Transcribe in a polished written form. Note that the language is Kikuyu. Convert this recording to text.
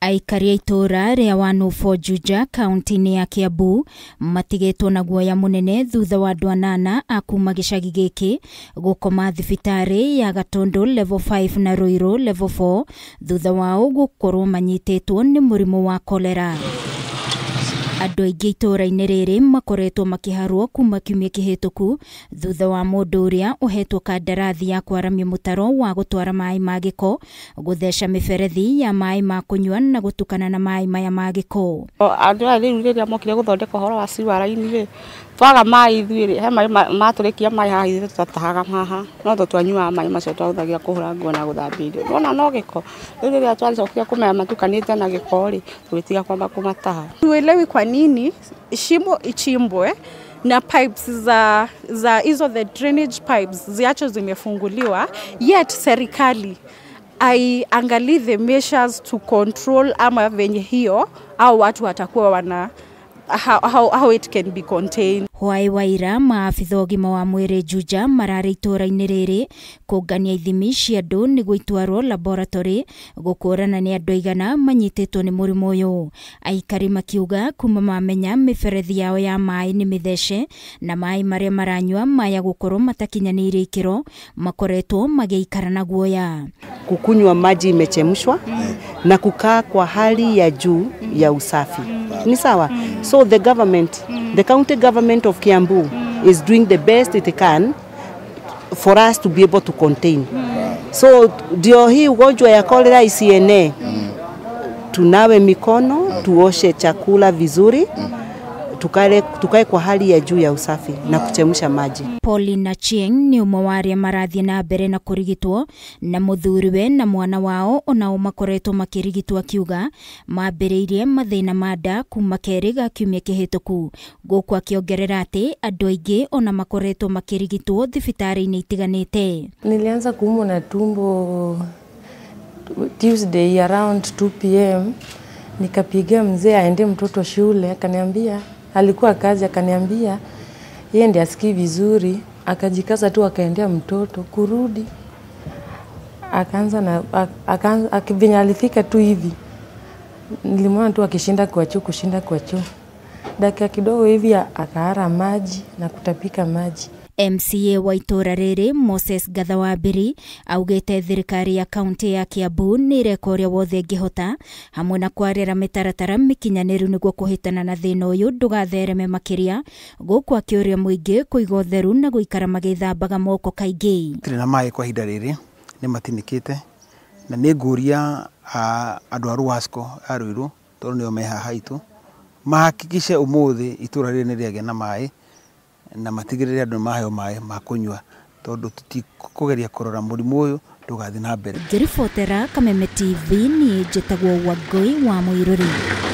Aikari a itũũra rĩa Wanũbũ Juja kaunti-inĩ ya Kiambu matigĩtwo na guoya mũnene thutha wa andũ anana a kuma gĩcagi gĩkĩ gũkoma thibitarĩ ya Gatundu level 5 na Ruiru level 4 thutha wao gũkorwo manyitĩtwo nĩ mũrimũ wa kolera. Andũ aingĩ itũũra-inĩ rĩrĩ makoretwo makĩharwo kuma kiumia kĩhĩtũku thutha wa mũndũ ũrĩa ũhetwo kandarathi ya kwaramia mũtaro wa gũtwara maĩ ma gĩko, gũtheca mĩberethi ya maĩ ma kũnyua na gũtukana na maĩ maya ma gĩko. Andũ aya rĩu rĩrĩa mokire gũthondeka ũhoro wa ciwara-inĩ rĩ, twaga maĩ ithuĩ rĩ, he maĩ matũrĩkia maĩ haha ithuĩ tũtatahaga haha, no to twanyuaga maĩ macio twahũthagĩra kũhũra nguo na gũthambia indo. Nĩwona no gĩko. Rĩu rĩrĩa twacokire kũmenya matukanĩte na gĩko rĩ, tũgĩtiga kwamba kũmataha. Tuelewi kwa nini shimo ichimbwe na pipes za hizo the drainage pipes ziacho zimefunguliwa, yet serikali aiangalii the measures to control ama venye hiyo au watu watakuwa wana how it can be contained. Hwaĩ wa ira maabitha ũgima wa mwĩrĩ Juja mararĩ itũũra-inĩ rĩrĩ kũngania ithimi cia andũ nĩguo itwarwo laboratory gũkũrana nĩ andũ aigana manyitĩtwo nĩ mũrimũ ũyũ. Aikari makiuga kuma mamenya mĩberethi yao ya maĩ nĩ mĩthece na maĩ marĩa maranyua maya gũkorwo matakinyanĩirie ikĩro makoretwo magĩikara na guoya. Kukunywa maji imechemshwa na kukaa kwa hali ya juu ya usafi. Ni sawa. So the government, the county government of Kiambu is doing the best it can for us to be able to contain. So ndio hii ugonjwa ya cholera isienee. Tunawe mikono, tuoshe chakula vizuri, tukae kwa hali ya juu ya usafi na kuchemsha maji. Paulina Chieng ni ũmwe wa arĩa marathiĩ na mbere na kũrigitwo na mũthuriwe na mwana wao onao makoretwo makĩrigitwo, akiuga mambĩrĩirie mathĩna ma nda kuma kerĩ ga kiumia kĩhĩtũku, gũkũ akĩongerera atĩ andũ aingĩ ona makoretwo makĩrigitwo thibitarĩ-inĩ itiganĩte. Nilianza kuumwa na tumbo Tuesday around 2 p.m. Nikapigia mzee aende mtoto shule, akaniambia alikuwa kazi, akaniambia yeye ndiye asikii vizuri, akajikaza tu akaendea mtoto. Kurudi akaanza na akaanza akivinya, alifika tu hivi nilimwona tu akishinda kwa choo, kushinda kwa choo, dakika kidogo hivi akaara maji na kutapika maji. MCA wa itũũra rĩrĩ Moses Gathawambiri augĩte thirikari ya kaunti ya Kiambu nĩ ĩreka ũrĩa wothe ĩngĩhota hamwe na kwarĩra mĩtaratara mĩkinyanĩru nĩguo kũhĩtana na thĩna ũyũ ndũgathereme makĩria, gũkũ akĩũria mũingĩ kũiga ũtheru na gũikara magĩthambaga moko kaingĩ. Tũtirĩ na maĩ kwa ihinda rĩrĩ, nĩ matinĩkĩte na nĩ ngũria andũ a Ruwasco a Ruiru tondũ nĩo me haha haitũ mahakikishe ũmũthĩ itũũra rĩrĩ nĩ rĩagĩa na maĩ na matigĩrĩre andũ maheo maĩ ma kũnyua tondũ tũtikũgeria kũrora mũrimũ ũyũ ndũgathiĩ na mbere. Ngĩribotera Kameme TV, niĩ njĩtagwo Wangũi wa Mũirũri.